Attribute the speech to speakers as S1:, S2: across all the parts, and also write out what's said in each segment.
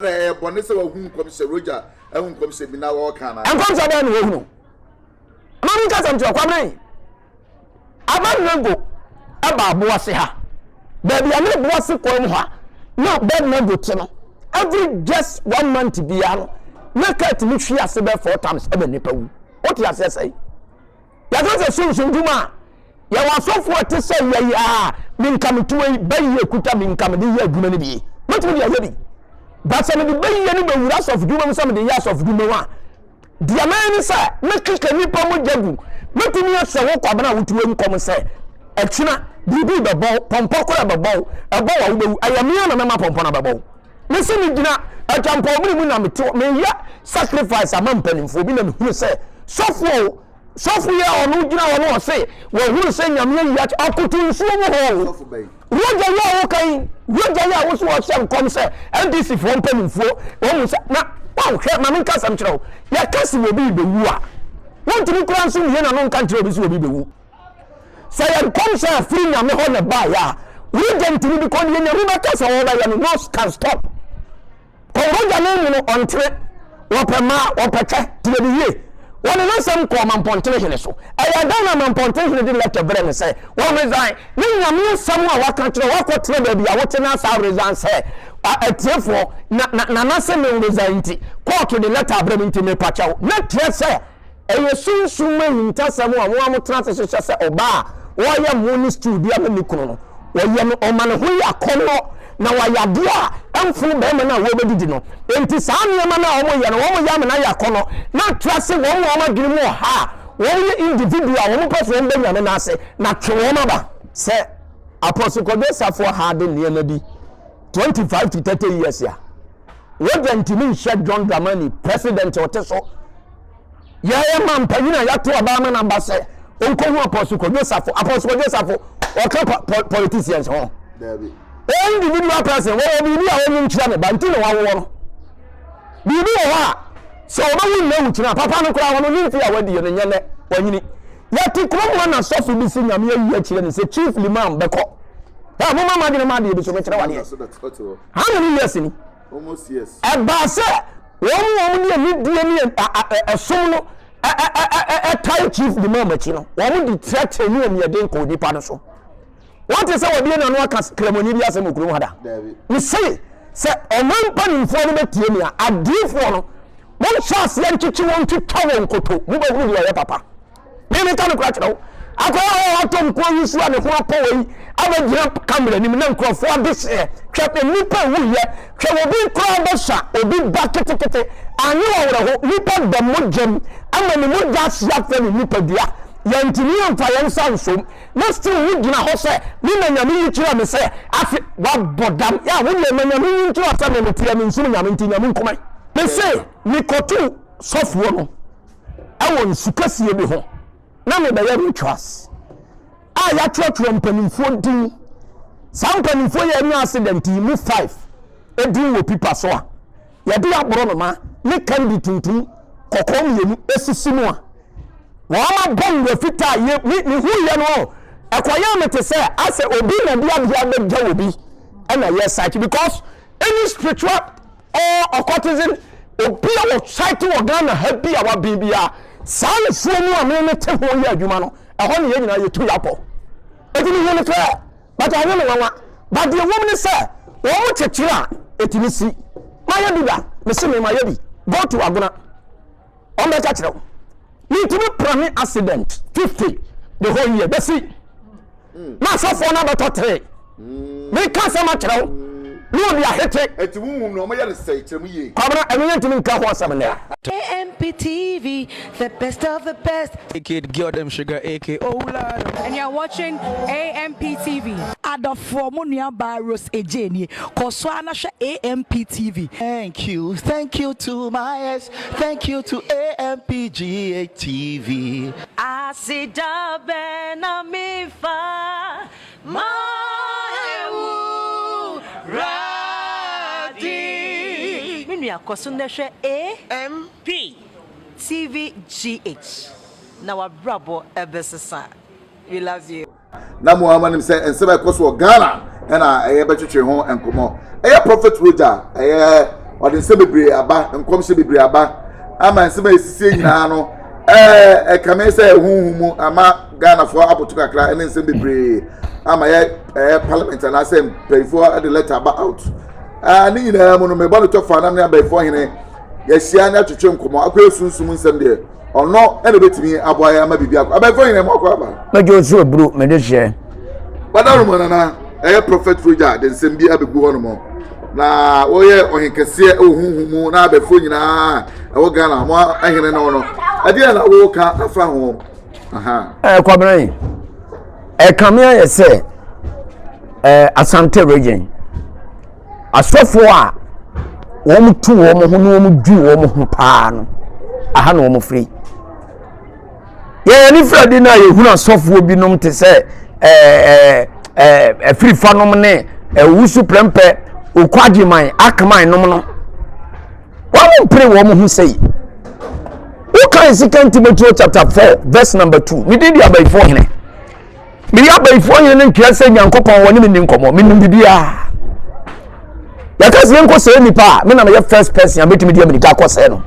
S1: Na ɛyɛ bɔne sɛ wahu nkɔmhyɛ, Roger ahu nkɔmhyɛ bi na ɔreka anaa?
S2: Nkɔmhyɛ bɛn na wahunu? Ma menka asɛm kyerɛ Kwabena yi. Abednego ɛba aboase ha. Baabi a ne boase kwan mu ha na Abednego te no, every just one month biara no, na kaa tumi hwe ase bɛyɛ four times ɛma nnipa wu. Wote aseɛ sɛn? Yɛka sɛ sunsum dwuma a, yɛwɔ asɔfoɔ a ɛte sɛ yɛn a menka me tuo yi bɛyie kuta me nka mede yɛ adwuma no bi. Mɛtumi de ayɛ bi. But sɛ mede bɛyie no bɛwura asɔfo dwuma mu sɛ mede yɛ asɔfo dwuma mu a, deɛ mɛyɛ ne sɛ mɛkeka nnipa mogya gu. Mɛtumi ahyɛ wo kwabena a wotuo nkɔm sɛ ɛkyena biribi bɛbɔ wo, pɔmpɔ koraa bɛbɔ wo, ɛbɔ wo a wobɛwu. Ɛyɛ me a na mɛma pɔmpɔ no abɛbɔ wo. Mese megyina atwampɔwmene mu na mete hɔ meyɛ sacrifice ama mpanimfoɔ bi na mehunu sɛ sɔfoɔ o sɔfo yi a ɔno gyina hɔ no ɔse wahunu sɛ Nyame ayi akyɛ ɔkoto nsuo mu hɔ o Roger yi a woka yi Roger yi a wo so ɔhyɛ nkɔm sɛ NDC foɔ mpanimfoɔ wɔn mu sɛ na wɔhwɛ ma menka asɛm kyerɛ wo yɛka se obi bɛwu a wontumi kura nso mmie n'ano nka nkyerɛ obi sɛ obi bɛwu. Sɛ yɛ nkɔmhyɛ a firi Nyame hɔ na ɛbaeɛ a, wogya ntumi because deɛ Nyame bɛka sɛ ɔbɛyɛ no, no can stop. Kɔ wogya no mu no ɔntene, wɔpɛ mmaa, wɔpɛ kyɛ, tie me yie. Wɔde n'asɛm kɔɔ Mampɔntene hene so. Ɛyɛ dɛn na Mampɔntene hene de lɛtɛ brɛ no sɛ wɔn resign? Ne Nyame asɛm a waka kyerɛ woakɔtena baabi a wote no asa resign sɛ atiefoɔ na na nana se me resign nti kɔɔto de lɛtɛ abrɛ me nti mepa kyɛw. Na kyerɛ sɛ Ɛyɛ sunsum mu ahintasɛm a wɔn a wɔtena ase hyehyɛ sɛ ɔbaa a ɔreyɛ mmo ne stew de ama ne kunu no, ɔyɛ no, ɔma ne ho yɛ akɔnnɔ, na wayɛ adeɛ a ɛmfono barima no a wɔrebɛdidi no. Enti saa nneɛma no a wɔyɛ no, wɔyɛ ama no ayɛ akɔnnɔ, na atra ase wɔn a wɔn adwene mu ɔha a wɔyɛ individual a wɔpɛ sɛ wɔba Nyame no ase, na twe wɔn aba. Sɛ Apostle Kwadwo Safo ha de nneɛma bi 25 to 30 years a, Roger ntumi nhyɛ John Dramani president a ɔte so. Yɛyɛ ma mpanyin a yɛato aba ama no aba sɛ ɔnkɔhu Apostle Kwadwo Safo. Apostle Kwadwo Safo, ɔka politicians ho. Individual person, wɔwɔ biribi a ɔnyi nkyerɛ ne ba nti na wawoɔ no. Biribi wɔ hɔ a sɛ ɔbɛwu nna wu kyena papa no koraa ɔno ne mfe a wadie no nyɛ nɛ wanyini. Yɛte kurom ha na sɔfo bi sɛ Nyame ayi akyerɛ no sɛ Chief Limam bɛkɔ. Ɛ moma m'adwene ma adeɛ bi so mekyerɛ wadeɛ. How many years ni? Ɛbaa sɛ wɔn a wɔde anidie ne ɛsom no ɛtae chief imam akyi no, wɔn de trɛtrɛ ne aniɛden kɔɔ nipa no so. Wɔte sɛ wɔde n'ano aka kramoni bi asɛm wɔ kurom ha da. Mese sɛ ɔman mpanimfoɔ no bɛtie me a, adiifoɔ no, monhyɛ aseɛ nkyekye wɔn ntwitwa wɔn nkoto, mobɛhunu deɛ ɔyɛ papa. Me meka nokorɛ kyerɛ wo, akwadaa a watɔ nkuo yi so a ne ho apɔ wɔ yi abɛgyina kamera anim na nkurɔfoɔ adehyeɛ. Hwɛ nnipa ɛwuiɛ, hwɛ obi koraa bɛsa obi ba ketekete, anyɛ wɔ awerɛho, nipa da mogya mu ama ne mogya ahye afra ne nipadua, yɛntumi amfa yɛn nsa nsom, na still wo gyina hɔ sɛ me na Nyame yi kyerɛ me sɛ afe wabɔ dam, yɛ wo deɛ ma Nyame yi nkyerɛ sɛ me meteɛ me nsom Nyame nti Nyame nkumɛ. Mese mekɔto sɔfoɔ no. wɔ nsu kɛseɛ bi ho na mebɛyɛ rituals a yɛatwerɛtwerɛ mpanimfoɔ din. Saa mpanimfoɔ yi a anya accident yi mu five din wɔ pipa so a yɛde aborɔnoma ne kandi tuntum kɔkɔɔ mmienu esisi mu a wɔn abɔ nwura fitaa yɛ me mehu yɛ no ɛkɔyɛ me te sɛ asɛ obi na de adeɛ abɛgya obi ɛna yɛ psych because any spiritual or occultism obi a wɔsaete wɔ Ghana ha bi a waben biara saa nsuo mu a me me te ho yɛ adwuma no ɛhɔ ne yɛn nyinaa yɛtu yɛapɔ ɛti mehu no clear but anyɛ me nwanwa but deɛ wɔm ne sɛ wɔn kyekyere a ɛtumi si mayɛ bi da mese me mayɛ bi go to Agona Wɔn bɛka kyerɛ wo. Mintumi prane accident 50 the whole year bɛsi. Na asɔfoɔ no abɛtɔ tere. Meka asɛm akyerɛ wo. Na ɔde ahete.
S1: Eti huhum no wɔyɛ no sɛe kyerɛ mu yie.
S2: Kwabena ɛno yɛntumi nka ho asɛm nnɛ.
S3: AMP TV, the best of the best.
S4: Kid girl dem sugar AK oh lord.
S5: And you're watching AMP TV.
S3: Adɔfoɔ, mo nua baa Rose Adjei nie. Kɔ so ara na hwɛ AMP TV.
S6: Thank you, thank you to my ex, thank you to AMPGH TV.
S3: Aseda bɛn na memfa ma Awurade? Me nua kɔ so na hwɛ A M P TV GH na w'abrabɔ bɛsesa. We love you.
S1: Na mo ara nim sɛ nsɛm a ɛkɔ so wɔ Ghana ɛna ɛyɛ bɛtwetwe ho nkɔmmɔ. Ɛyɛ Prophet Roger ɛyɛ Ɔde nsɛm bebree aba, nkɔmhyɛ bebree aba ama nsɛm a ɛsisie nyinaa no ɛɛ ɛkame sɛ huhu mu ama Ghanafoɔ aboto kakra ɛne nsɛm bebree ama yɛ ɛɛ parliament anaasɛ mpanyinfoɔ de letter aba out. Ɛɛ ne nyinaa mu no mebɔ no tɔfa na ne abɛɛfoɔ hene yɛahyia ne atwetwe nkɔmɔ akɔyɛ sunsum nsɛm deɛ ɔno ɛna obetumi aboa yɛ ama biribi akɔ abɛɛfoɔ hene mu akɔ aba.
S2: Mɛgye osu aburo mede hyɛ.
S1: Wadarom nana ɛyɛ Prophet Roger de nsɛm bi abɛgu hɔ nom na wɔyɛ ɔhenkɛseɛ wɔ huhu mu na abɛfoɔ nyinaa ɛwɔ Ghana mo ahene no no ɛdeɛ na wɔka afa ho.
S2: Ɛɛ Kwabena yi ɛkame ayɛ sɛ ɛɛ Asante region asɔfoɔ a wɔn tu wɔn ho na wɔn dwi wɔn ho paa no aha na wɔn firi. Yɛn ani firi adi no a yɛhunu asɔfoɔ binom te sɛ ɛɛ ɛɛ afirifa nom ne ɛwusu prɛmpɛ okwagyeman akman nom no wɔn mpere wɔn ho sɛyi wokan Second Timothy chapter 4 verse number 2 ne din de abayifoɔ hene meyɛ abayifoɔ hene no nkyerɛ sɛ nyankopɔn wɔ ne me nni nkɔmmɔ menim biribiara yɛka sɛ yɛnkɔ sɛɛ nnipa a me na meyɛ first person a mɛtumi de amirika akɔ sɛɛ no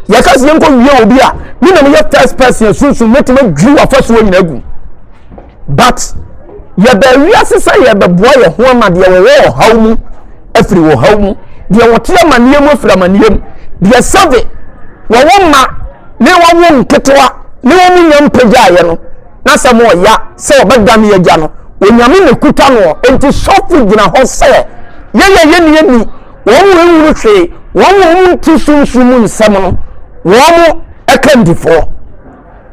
S2: Yɛka sɛ yɛnkɔ wie obi a, me na meyɛ first person a sunsun mɛtumi adwiri w'afasuo nyinaa agu. But yɛbaa wiase sɛ yɛbɛboa yɛn ho ama deɛ wɔwɔ ɔhaw mu afiri ɔhaw mu, deɛ wɔte amanneɛ mu afiri amanneɛ mu, deɛ sɛbe wɔwɔ mma ne wɔwo nketewa ne wɔn nya mpagyaeɛ no na sɛ mo ɔya sɛ ɔbɛdane agya no, Onyame na ɛkuta noɔ. Enti sɔfo gyina hɔ sɛ yɛyɛ yɛnni ani Wɔn a wɔnhunu hwee, wɔn a wɔnte sunsum mu nsɛm no, wɔn akandifoɔ.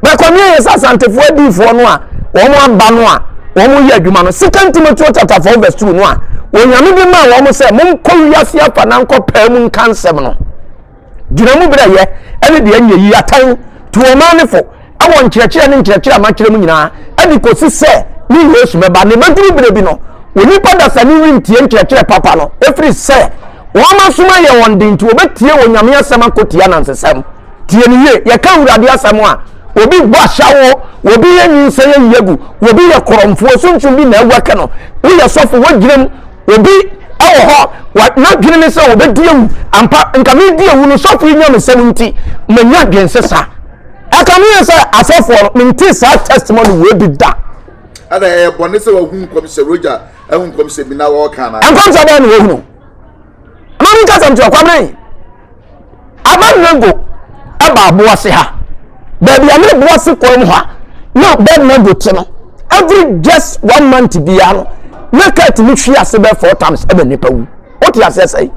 S2: Bɛkɔmyɛ yɛ sɛ Asantefoɔ adiifoɔ no a wɔn aba no a wɔn yɛ adwuma no. Second Timothy chapter 4 verse 2 no a Onyame de maa wɔn sɛ monkɔ wiase afa na nkɔ paa mu nka nsɛm no. Gyina mu berɛ yɛ ɛne deɛ nyɛ yi atɛn tu ɔman no fo wɔ nkyerɛkyerɛ ne nkyerɛkyerɛ a makyerɛ mu nyinaa de kɔsi sɛ ne Yesu bɛba. Na ɛbɛduru berɛ bi no, onipa dasani rentie nkyerɛkyerɛ papa no, ɛfiri sɛ wɔn asom ayɛ wɔn den nti wɔbɛtie Onyame asɛm akɔtie anansesɛm. Tie no yie, yɛka Awurade asɛm a, obi bɔ ahyɛwo, obi yɛ nyinsɛn ayi agu, obi yɛ korɔmfoɔ, sunsum bi na awɛke no, woyɛ sɔfo, woagyina mu, obi wɔ hɔ n'adwene ne sɛ wɔbɛdi awu ampa nka medi awu no sɔfo yi nyamesɛm nti manya adwensesa ɛka me yɛ sɛ asɔfoɔ no mente saa testimony wei bi da.
S1: Ɛna ɛyɛ bɔne sɛ wahu nkɔmhyɛ Roger ahu nkɔmhyɛ bi na wɔka na.
S2: Nkɔmhyɛ bɛn na wɔhunu? Ma me nkasa nkyerɛ Kwabena. Abednego ɛba aboase ha. Baabi a ne boase kwan mu ha na Abednego te no. Every just one month biara no na kaa tumi hwi ase bɛɛ four times ɛbɛ nipa wu. Wote aseɛ sɛe?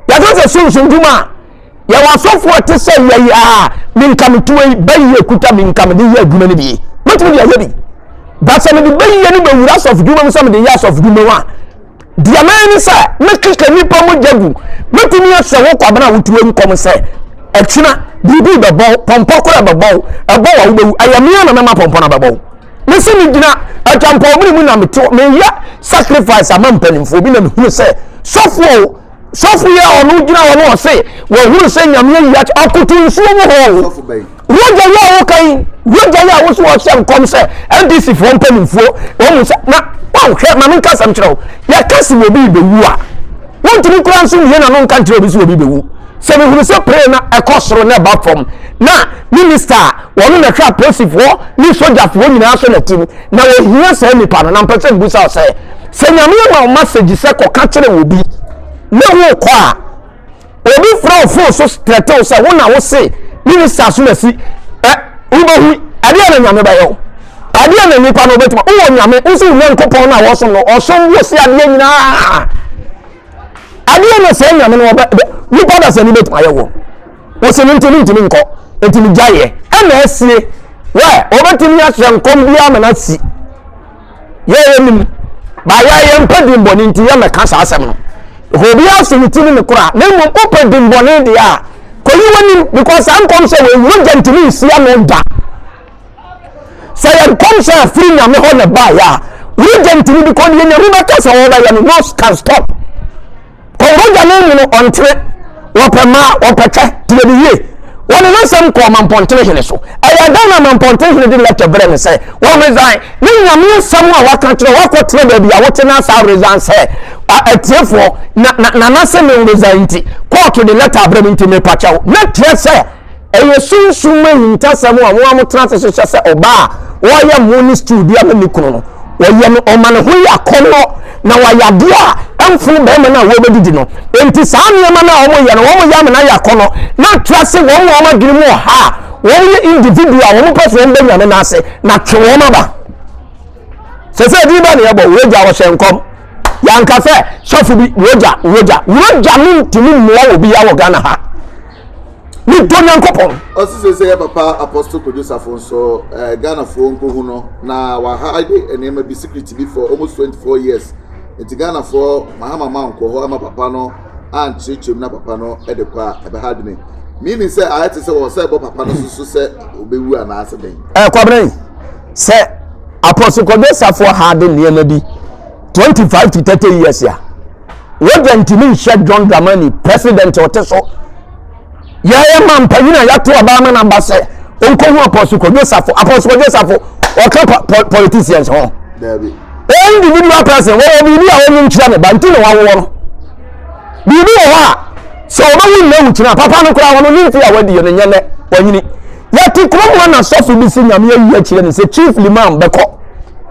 S2: Yɛka sɛ sunsun dwuma a yɛwɔ asɔfoɔ te sɛ yɛyi a menka me tuo yi bɛyie kuta menka mede yɛ adwuma no bi. Mɛtumi de ayɛ bi. But sɛ mede bɛyie no bɛwura asɔfo dwuma mu sɛ mede yɛ asɔfo dwuma mu a Deɛ mɛyɛ ne sɛ mɛkeka nnipa mogya gu. Mɛtumi ahyɛ wo Kwabena a wotuo nkɔm sɛ ɛkyena biribi bɛbɔ wo, pɔmpɔ koraa bɛbɔ wo, ɛbɔ wo a wobɛwu. Ɛyɛ me a na mɛma pɔmpɔ no abɛbɔ wo. Mese megyina atwampɔmene mu na mete hɔ meyɛ sacrifice ama mpanimfoɔ bi na mehunu sɛ sɔfoɔ o, sɔfo yi a ɔno gyina hɔ no ɔse wahunu sɛ Nyame ayi akyɛ ɔkoto nsuo mu hɔ o. Wogya yi a woka yi, wogya yi a wo so wɔhyɛ nkɔm sɛ NDC foɔ mpanimfoɔ wɔn mu sɛ na wɔhwɛ ma menka asɛm kyerɛ wo yɛka si wɔ bi bɛwu a wontumi kura nso mmie na no nka nkyerɛ obi sɛ obi bɛwu sɛ mehunu sɛ pray na ɛkɔ soro na ɛba fam na minista a wɔn na ɛhwɛ apolisifoɔ ne sogyafoɔ nyinaa so na tim na wɔhia saa nipa no na mpɛ sɛ mbusa sɛ sɛ nyame ama wo message sɛ kɔka kyerɛ wɔ bi na wokɔ a Obi frɛ wo fon so trɛtɛ wo sɛ wo na wo se minister asomasi ɛ wobɛhu ɛdeɛ na nyame bɛyɛ wo ɛdeɛ na nipa no wobɛtuma wowɔ nyame wo sɛ wo nyankopɔn no a wɔsom no ɔsom wo se adeɛ nyinaa adeɛ na sɛ nyame no wɔbɛ nipa da sɛ ne bɛtuma yɛ wɔ wo se no nti mentumi nkɔ nti megyaeɛ ɛna asie wɛ wɔbɛtumi ahyɛ nkɔm biara ma no asi Yɛn yɛnim, ba yɛn yɛmpɛ dimbɔne nti yɛmmɛka saa asɛm no. Because obiara so ne ti ne ne kora. Na mmom wopɛ dimbɔne deɛ a, kɔyi w'anim because saa nkɔmhyɛ wei mogya ntumi nsi ano da. Sɛ yɛ nkɔmhyɛ a firi Nyame hɔ na ɛbaeɛ a, mogya ntumi because deɛ Nyame bɛka sɛ wɔbɛyɛ no, no can stop. Kɔnhogya no mu no ɔntene, wɔpɛ mmaa, wɔpɛ kyɛ, tie no yie. Wɔde n'asɛm kɔɔ Mampɔntene hene so. Ɛyɛ dɛn na Mampɔntene hene de lɛtɛ brɛ no sɛ wɔresign? Ne Nyame asɛm a waka kyerɛ wakɔtena baabi a wote no asa resign sɛ. Atiefoɔ, na na nana sɛ me resign nti, kɔɔto de lɛta abrɛ me nti mepa kyɛw. Na kyerɛ sɛ ɛyɛ sunsum mu ahintasɛm a mo a motena ase hyehyɛ sɛ ɔbaa a ɔreyɛ mo ne stew de ama ne kunu no, ɔyɛ no ɔma ne ho yɛ akɔnnɔ na wayɛ adeɛ a ɛmfono barima no a wɔrebɛdidi no. Enti saa nneɛma no a wɔyɛ no, wɔyɛ ama no ayɛ akɔnnɔ na atra ase wɔn wɔn adwene mu ɔha a wɔyɛ individual a wɔpɛ sɛ wɔn bɛ Nyame no ase na twe wɔn aba. Sɛ sɛ ɛdin bɛ ne yɛbɔ, wogya wɔhyɛ nkɔm. Yɛanka sɛ sɔfo bi wogya wogya wogya no ntumi mmoa obi ya wɔ Ghana ha. Ne dɔ Nyankopɔn.
S1: Ɔsi sɛ sɛ yɛ papa Apostle Kojo Safo nso eh, Ghanafoɔ nkohu no na wahide nneɛma bi secret bi for almost 24 years nti Ghanafoɔ Mahama ma nkɔ hɔ ama papa no ankyerɛkyerɛ mu na papa no de kɔ a ɛbɛha adwene meaning sɛ ayɛ te sɛ wɔ sɛ ɛbɔ papa no so so sɛ ɔbɛwu anaasɛ dɛn.
S2: Ɛ Kwabena yi sɛ Apostle Kojo Safo hide nneɛma bi 25 to 30 years a wogya ntumi nhyɛ John Dramani president ɔte so yɛyɛ ma mpanyin a yɛato aba ama n'aba sɛ ɔnkɔhu Apostle Kwadwo Safo. Apostle Kwadwo Safo ɔka politicians ho. Individual person wɔwɔ biribi a wɔnyi nkyerɛ ne ba nti na wɔawoɔ no. Biribi wɔ hɔ a sɛ ɔbɛwu nna wu kyena papa no koraa wɔno ne mfe a wadi no nyɛ nɛ wanyini. Yɛte kurom hɔ na sɔfo bi si Nyame ayi akyerɛ no sɛ Chief Limam bɛkɔ.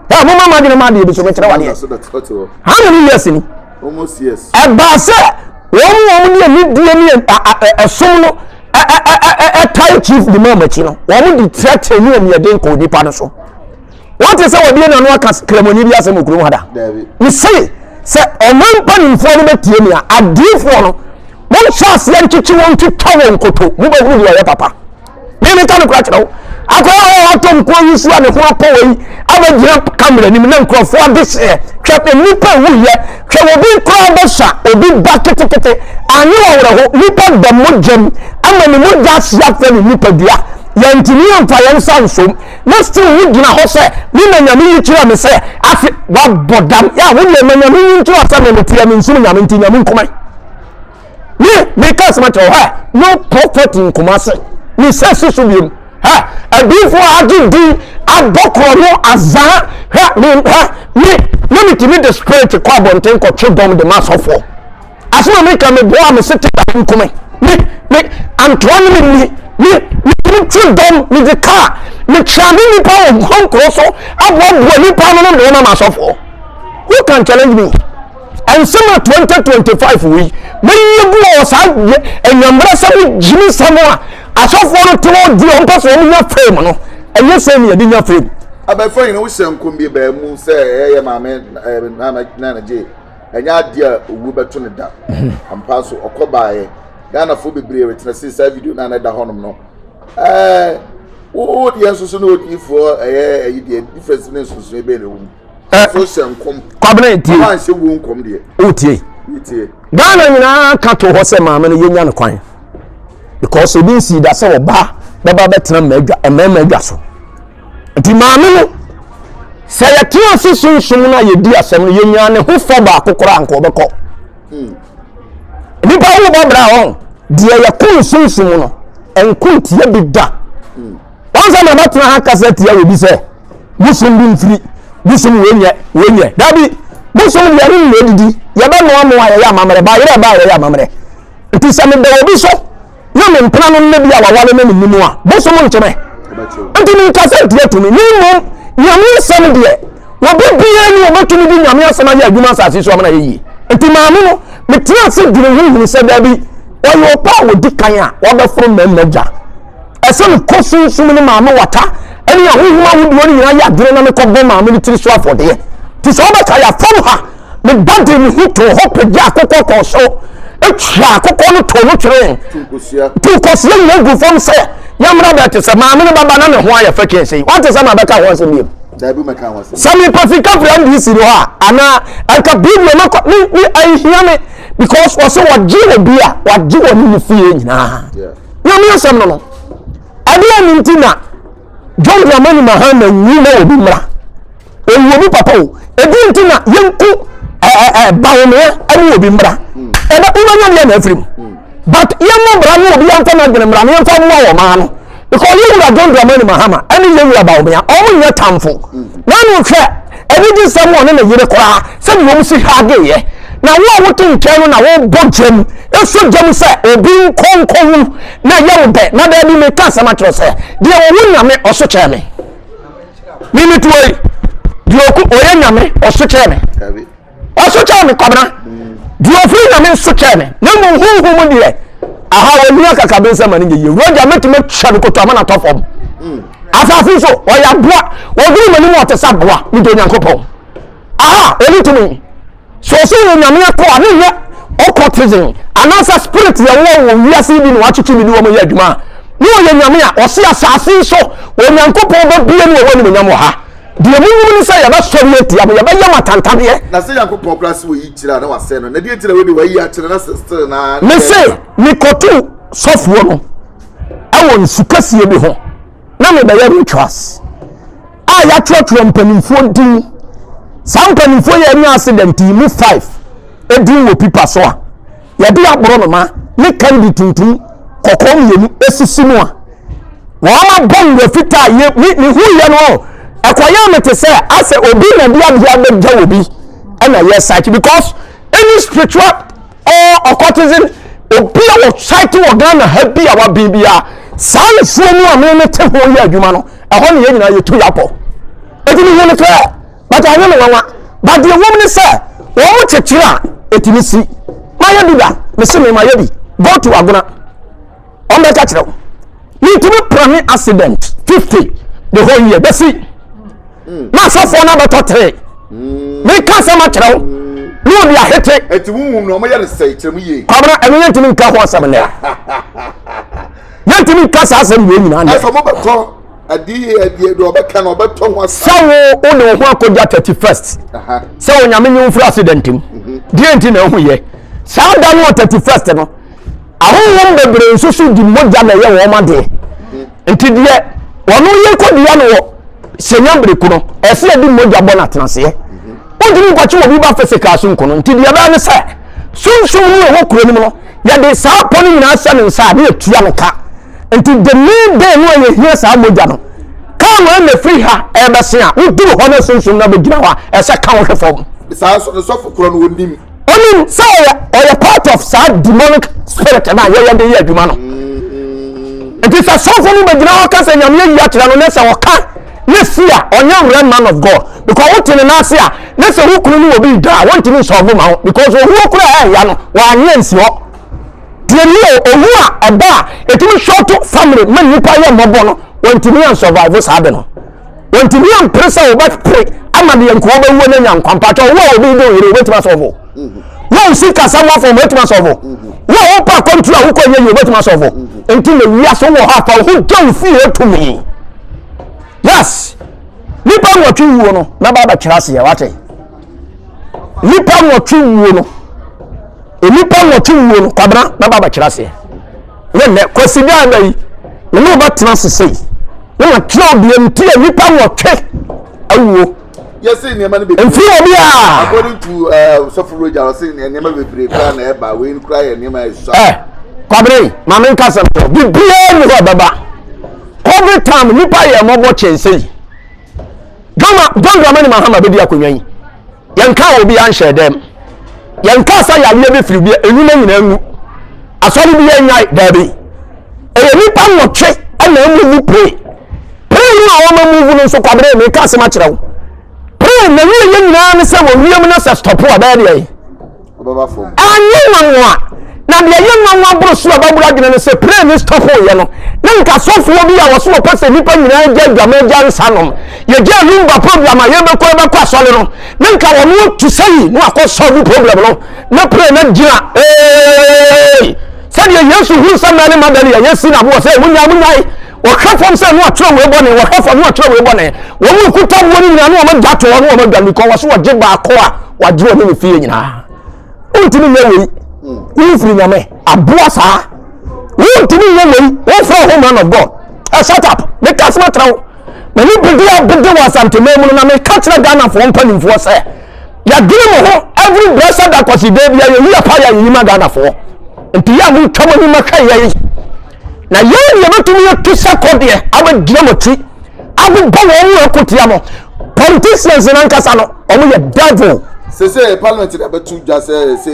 S2: Ɛ moma ma adwene ma adeɛ bi so mekyerɛ wadeɛ. How many years ni? Ɛbaa sɛ wɔn wɔn ne anidie ne ɛsom no ɛtae chief imam akyi no, wɔn de kyerɛkyerɛ ne aniɛden kɔɔ nipa no so. Wɔn te sɛ wɔde n'ano aka kramoni bi asɛm wɔ kurom ha da. Mese sɛ ɔman mpanimfoɔ no bɛtie me a, adiifoɔ no, monhyɛ aseɛ nkyekye wɔn ntwitwa wɔn nkoto, mobɛhunu deɛ ɔyɛ papa. Me meka no kora kyerɛ wo. Akwadaa a ɔtɔ nko yi so a ne ho apɔ wɔ yi abɛgyina kamera anim na nkurɔfoɔ adehyeɛ. Hwɛ nnipa ɛwuyɛ. Hwɛ obi koraa bɛsa obi ba ketekete. Anyɛ wɔ awerɛho. Nipa da mogya mu ama ne mogya ahye afɛ ne nipadua. Yɛntumi amfa yɛn nsa nsom. Na still wogyina hɔ sɛ me na Nyame yi kyerɛ me sɛ afe wabɔ dam. Yɛ a wo deɛ ma Nyame yi nkyerɛ sɛ me meteɛ me nsom Nyame nti Nyame nkumai. Me meka asɛm akyerɛ wo hɛ no prophet in Kumasi me sɛ si so biom hɛ adiifoɔ a agye din abɔ korɔ no azaa hɛ me hɛ me na metumi de spirit kɔ abɔnten kɔtwe dɔm de ma asɔfoɔ asɛm a meka me boa me se te da nkome me me antoa ne me ni me metumi twe dɔm me de kaa mekyerɛ me nipa wɔ nkonkoro so aboaboa nipa no no de wɔn ama asɔfoɔ who can challenge me? Nsɛm a 2025 wei bɛyi agu wɔ saa anyambrasɛm gyimisɛm a asɔfoɔ no te hɔ di wɔn pɛ sɛ wɔn nya fame no, ɛnyɛ sɛ ne yɛde nya fame.
S1: Abɛɛfo nyina wohyɛ nkɔm bi baa mu sɛ ɛyɛ maame Nana Nana Gye ɛnyɛ adeɛ a owu bɛto ne da. Ampa so ɔkɔ baeɛ. Ghanafoɔ bebree retena se saa video no a na ɛda hɔnom no. Ɛɛ wo deɛ nso so ne odiyifoɔ ɛyɛ ɛyi deɛ difference ne nsonsonoe bɛn na ɛwɔ mu.
S2: Kwabena tie. Wotie. Ghana nyinaa ka to hɔ sɛ maame no yɛnya no kwan because ebi nsi da sɛ ɔbaa bɛba bɛtena mmarima adwa so nti maame no sɛ yɛtena ase sunsum no a yɛdi asɛm no yɛnya ne ho fɔ baako koraa nka ɔbɛkɔ nnipa wo bɔ bra hɔ deɛ yɛko sunsum no ɛnko ntia bi da wɔn sɛ na bɛtena ha kasa tia wɔ bi sɛ Bosom bi mfiri bosom wei nyɛ wei nyɛ dabi bosom deɛ ne nyɛ didi yɛbɛnoa mo a yɛyɛ amammerɛ ba yerɛ ba yɛyɛ amammerɛ nti sɛ meda obi so na me mpena no nnɛ bi a wawale na menni mu a bosom nkyemɛ nti menka sɛ ntia tumi ne mmom Nyame asɛm deɛ obi biara ni obɛtumi de Nyame asɛm ayɛ adwuma asase so amana yɛ yie nti maame no metena ase dwene ho hunu sɛ dabi ɔyɛ ɔpa a wɔdi kan a wɔbɛforo mmarima gya Ɛsɛ mekɔ sunsum ne maame wata ne ahonhom ahodoɔ no nyinaa yɛ adwene na mekɔbɔ maame no tiri so afɔdeɛ. Nti sɛ wobɛka yɛ afam ha, me ba de ne ho too hɔ pagya akokɔ kɔɔ soro, twaa akokɔ no too no tweree, too kosua nyinaa gu fam sɛ yɛmmra bɛte sɛ maame no bɛba na ne ho ayɛ fɛ kyɛn sei. Wate sɛ mabɛka ho asɛm biom? Sɛ mepɛ sika firi NDC no hɔ a, anaa anka biribi ɔmɛkɔ, me, me, ɛnhia me because wɔsɛ wɔgye obi a, wɔagye wɔ ne ne fie nyinaa. Nyame asɛm no no, ɛdeɛ ne nti na John Dramani Mahama nwu na obi mmra. Owu obi papa o. Ɛdeɛ nti na yɛnku ɛɛ Bawumia ɛne obi mmra. Ɛbɛ wobɛnya deɛ na afiri mu. But yɛmmɔ bra ne obi yɛmfa n'adwene mmra ne yɛmfa mmoa wɔ maa no. Because yɛwura John Dramani Mahama ɛne yɛwura Bawumia wɔn nyɛ tamfo. Na no hwɛ anigye sɛm ɔne ne yere koraa sɛdeɛ wɔn si hageeɛ. Na wo a wote nkyɛn no na wobɔ gyam, sɔ gya mu sɛ obi nkɔ nkɔwu na ɛyɛ wo dɛ. Na daabi, meka asɛm akyerɛ sɛ, deɛ ɔwo Nyame, ɔso kyɛn me. Me me tuo yi, deɛ ɔku ɔyɛ Nyame, ɔso kyɛn me. Ɔso kyɛn me, Kwabena. Deɛ ɔfiri Nyame nso kyɛn me. Na mmom honhom mu deɛ, aha ɔnni akakabensɛm ma no nyɛ yie. Roger mɛtumi atwa no koto ama no atɔ fam. Asase so, ɔyɛ aboa. Ɔduru m'anim ɔte sɛ aboa. Medɔ Onyankopɔn. Aha, ɔni tumi. So ɔsɛ yɛ nyame akoa ne nyɛ occultism anaasɛ spirit yɛ wɔ wɔ wiase yi bi na wakyekye ne bi wɔn yɛ adwuma a ne ɔyɛ nyame a ɔse asase yi so Onyankopɔn bɛbie ne ɔwɔ animonyam wɔ ha. Deɛ monim ne sɛ yɛbɛsɔre atia mo, yɛbɛyɛ mo atantadeɛ.
S1: Na sɛ Nyankopɔn koraa se wɔyi kyerɛ a na wasɛe no, na deɛ nti na wei deɛ wayi akyerɛ na sɛ still na.
S2: Mese mekɔtoo sɔfoɔ no ɛwɔ nsu kɛseɛ bi ho na mebɛyɛ rituals. a yɛatwerɛtwerɛ mpanimfoɔ din saa mpanimfoɔ yi anya accident yi mu five edin wɔ pipa so a yɛde aborɔnoma ne kandi tuntum kɔkɔɔ mmienu esisi mu a wɔn abɔ nwura fitaa yɛ ne ne hu yɛ no ɛkɔyɛ me te sɛ asɛ obi na de adeɛ abɛgya obi ɛna yɛ site because any spiritual or occultism obi a wɔ site wɔ Ghana ha bi a waben bi a saa nsuo mu a me ne te ho yɛ adwuma no ɛhɔ ne yɛn nyinaa yɛtu yɛapɔ ɛti ne hu no clear but anyɛ me nwanwa but deɛ wɔm ne sɛ wɔn kyekyere a ɛtumi si mayɛ bi da mese me mayɛ bi go to agona wɔn bɛka kyerɛ wo metumi prane accident 50 the whole year bɛsi na asɔfoɔ no abɛtɔ tere meka asɛm akyerɛ wo ne ɔde ahete
S1: ɛti wohu no ɔmoyɛ no sɛ kyerɛ mu yie
S2: kwabena ɛno yɛntumi nka ho asɛm nnɛ yɛntumi nka saa asɛm wei nyinaa nnɛ
S1: ɛsɛ ɔmobɛtɔ adi ɛdeɛ deɛ ɔbɛka no ɔbɛtɔ ho asɛm
S2: sɛ wo wo de wo ho akɔgya 31st sɛ onyame nye wo firi accident mu mhm. deɛ nti na ɛho yɛ saa da no wɔ 31st no ahonhom bebree nso so di mogya na ɛyɛ wɔn adeɛ mhm. nti deɛ wɔn yɛ kɔdua no wɔ sɛnya bereku no ɛsɛ yɛde mogya bɔ no atenaseɛ mhm. wontumi nkɔkye wɔ bi ba physical so nko no nti deɛ ɛbɛyɛ ne sɛ sunsum no ɛwɔ kuro no mu no yɛde saa pɔ no nyinaa hyɛ ne nsa a ne yɛtua no ka nti the main day no a yɛhia saa mogya no kaa wei na firi ha ɛbɛse a woduru hɔ no sunsum no abɛgyina hɔ a ɛsɛ ka wo hwɛ fam
S1: saa nso no sɔfo korɔ no ɔnim
S2: ɔnim sɛ ɔyɛ ɔyɛ part of saa demonic spirit no a yɛyɛ de yɛ adwuma no nti sɛ sɔfo no bɛgyina hɔ ka sɛ nyame ayi akyerɛ no ne sɛ ɔka ne si a ɔnyɛ real man of God because wote ne nan ase a ne sɛ wo kunu ne obi da a wɔntumi nsɔlvo ma wo because owuo kora a ɛya no wɔanyɛ nsi hɔ deɛ ni o owu a ɛba a ɛtumi short family ma nnipa yɛ mmɔbɔ no wɔntumi ansurvive saa de no wɔntumi ampere sɛ wɔbɛpere ama deɛ nkoa bɛwuo no anya nkwa mpakyɛ owó a obi de oyere wobɛtumi asɔlvo wo nsi kasa mu afɔ wobɛtumi asɔlvo wo a wopɛ akwantu a wokɔ nyɛ yie wobɛtumi asɔlvo nti na wiase wɔ hɔ afa wo ho gya wo fie tumi Yes! Nipa nwɔtwe wuo no, mɛba abɛkyerɛ aseɛ, wate? Nipa nwɔtwe wuo no, nipa nwɔtwe wuo no, kwabena, mɛba abɛkyerɛ aseɛ. Ne nnɛ, kwasi daa na yi, me ne wobɛtena ase sei, ne makyerɛ wo deɛ nti a nipa nwɔtwe awuo.
S1: Yɛsi nneɛma no bebree.
S2: Mfiri obi a.
S1: According to Sɔfo Roger, ɔsi nneɛma bebree kura na ɛba, wei kura yɛ nneɛma ɛsua.
S2: Ɛ, kwabena yi, maame nkasa no, biribiara ni hɔ ɛbɛba. Covid time nipa yɛ mmɔbɔ kyɛn sɛyi. John John Dramani Mahama bɛdi akonnwa yi. Yɛn kaa obi anhyɛ dɛm. Yɛn kaa sɛ yareɛ bi firi bi enwuma nyinaa ngu. Asɔre bi yɛn nyae daabi. Ɛyɛ nipa nwɔtwe ɛna emu mu pere. Pere no a wɔn mu no nso kwabere mi ka asɛm akyerɛ wo. Pere na wie yɛ nyinaa ne sɛ wɔ wiem na sɛ stɔpo a bɛyɛ deɛ yi.
S1: ɔbɛba fam.
S2: Anyɛ nwanwa! Na deɛ ɛyɛ nwanwa boro so a ɛbɛboro adwene ne sɛ plane no stɔpoeɛ no, na nka sɔfoɔ bi a wɔso wɔpɛ sɛ nnipa nyinaa gya adwaman gya nsa nom, yɛgyaa lumba program a yɛbɛkɔ yɛbɛkɔ asɔre no, na nka wɔn atu sɛyi na wakɔ solve problem no, na plane no agyina ee sɛdeɛ Yesu hunu sɛ Mary Magdalene a yɛsi no aboɔ sɛ monyae monyae wɔhwɛ fam sɛ no atwerɛ wei bɔne wɔhwɛ fam no atwerɛ wei bɔne wɔn mu kuta boɔ no nyinaa ne wɔn agya to hɔ ne wɔn adwa because wɔso wɔgye baako a wagye wɔn ne ne fie nyinaa wontumi nyɛ wei womfiri nyame aboa saa wontumi nyɛ wei womfrɛ ho man of God uh, shut up meka asɛm akyerɛ wo m'ani bede abede wɔ asanteman mu no na meka kyerɛ Ghanafoɔ mpanimfoɔ sɛ yɛdwene mo ho every blessed akwasideɛ bia yɛyi apa yɛ yɛyi ma Ghanafoɔ nti yɛ a motwa mo anim ahwɛ yɛn Na yɛn deɛ bɛtumi atu sɛ kɔdeɛ abɛgyina mo akyi abobɔ wɔn mu ako tia mo. Politicians no ankasa no, wɔn yɛ devil.
S1: Sese parliament de abɛto dwa sɛ sɛ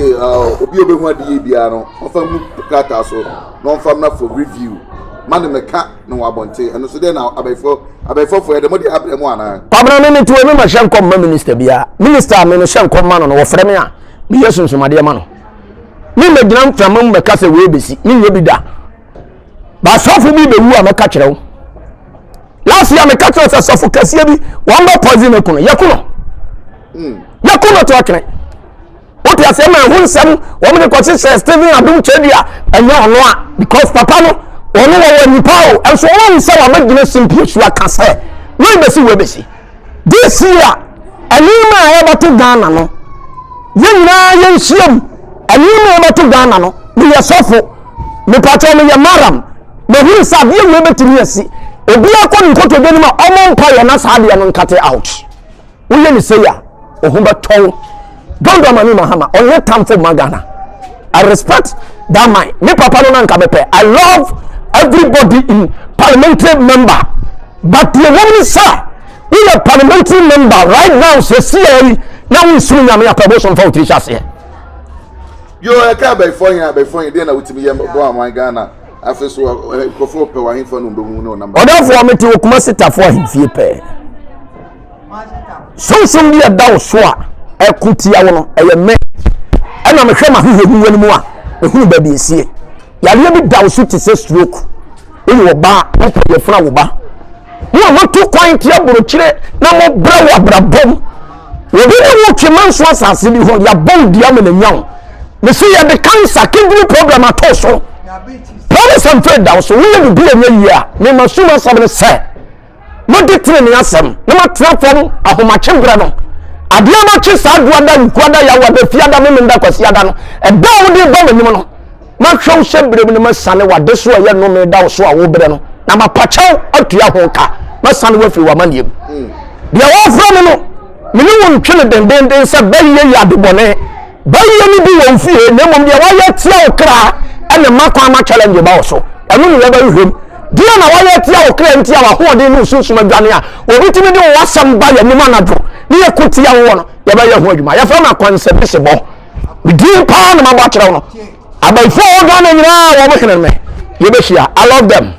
S1: obi a obehu ade yie biara no ɔfa mu krataa so na ɔmfa mmra for review ma ne mɛka na wɔ abɔnten ɛno so deɛ na abɛɛfo abɛɛfofo yɛ de mo de abrɛ mu anaa.
S2: Kwabena me mete wɔ mi ma hyɛ nkɔm ma minister biara minister a me no hyɛ nkɔm ma no no wɔfrɛ me a meyɛ sunsumadeɛ ma no me mɛgyina mframa mu mɛka sɛ wei bɛsi menyɛ bi da baasɔfo bi bɛwu a mɛka kyerɛ wo last year meka kyerɛ sɛ sɔfo kɛseɛ bi wɔn bɛ poison no kono yɛko no yɛko no to atwene wote aseɛ ma ɛho nsɛm wɔn de kɔkye sɛ Stephen Adom Kyerɛdua ɛnyɛ ɔno a because papa no ɔno wɔwɔ nipa o ɛnso wɔn sɛ wɔabɛgyina simpie so aka sɛ wei bɛsi wei bɛsi this year nneɛma a ɛbɛto Ghana no yɛn nyinaa yɛnhyiam nneɛma a ɛbɛto Ghana no meyɛ sɔfo mepatɔ meyɛ maram Mahunu sɛ adeɛ wei bɛtumi asi. Obiara kɔ ne nkotodwe no mu a ɔmmɔ mpaeɛ na saa adeɛ no nkate out. Woyɛ ne sei a, wo ho bɛtɔ wo. John Dramani Mahama, ɔnyɛ tamfo mma Ghana. I respect that man. Me papa no na nka mepɛ. I love everybody in parliamentary member. But deɛ wɔm ne sɛ, woyɛ parliamentary member right now sɛsi yi na wonsum nyame apɛ bosom fa wo tiri hyɛ aseɛ.
S1: Yo, ɛka abɛɛfoɔ yɛn abɛɛfoɔ yɛn deɛ na wotumi yɛ bɔ aman Ghana. Afei so nkurɔfoɔ pɛ w'ahemfo no bɛhu ne ɔnam.
S2: Ɔdɔfoɔ mete wɔ Kumasi Tafo ahemfie pɛɛ. Sunsum bi a ɛda wo so a ɛko tia wo no ɛyɛ me. Ɛna mehwɛ m'ahwehwɛniwa no mu a mehunu baabi esie. Yareɛ bi da wo so te sɛ stroke. Woyɛ ɔbaa wopɛ yɛfuna wo ba. Mo a motu kwan te aburokyire na mobrɛ wɔ abrabɔ mu. Obi ne wo twe manso asase bi ho, yɛabɔ wo dua ma n'anya wo. Mese yɛde cancer, kidney problem ato so. Promise and faith da wo so, woyɛ biribi a ɛnyɛ yie a, mema sum asɛm ne sɛ, mode tenenee asɛm na matena fam ahomakye berɛ no. Adeɛ a makye saa duada, nkuada, yawada, fiada, memenda, kwasiada no, ɛda a wode ba m'anim no, Mɛhwɛ wo hyɛberɛ mu na masiane w'adesoa a ɛyɛ nnome da wo so a wobrɛ no, na mapa kyɛw atua ho ka, mɛsane wo afiri w'amanneɛ mu. Deɛ wɔrefrɛ me no, me ne wo ntwe no dendeenden sɛ bɛyɛ yɛ adebɔne. Bɛyɛ no bi wɔ wo fie, na mmom deɛ wayɛ atia wo kra ɛna mma kwan ma challenge ba wo so. Ɛno ne yɛbɛhwehwɛ mu. Deɛ na wayɛ atia wo kra nti a w'ahoɔden ne wo sunsum adwane a obi tumi de wo asɛm ba yɛn anim anadwo ne yɛko tia woɔ no, yɛbɛyɛ ho adwuma. Yɛfrɛ no akwansɛbisebɔ. Me din paa na mabɔ akyerɛ wo no. Abayifoɔ a wɔwɔ Ghana nyinaa wɔn hene me. Yɛbɛhyia. I love them.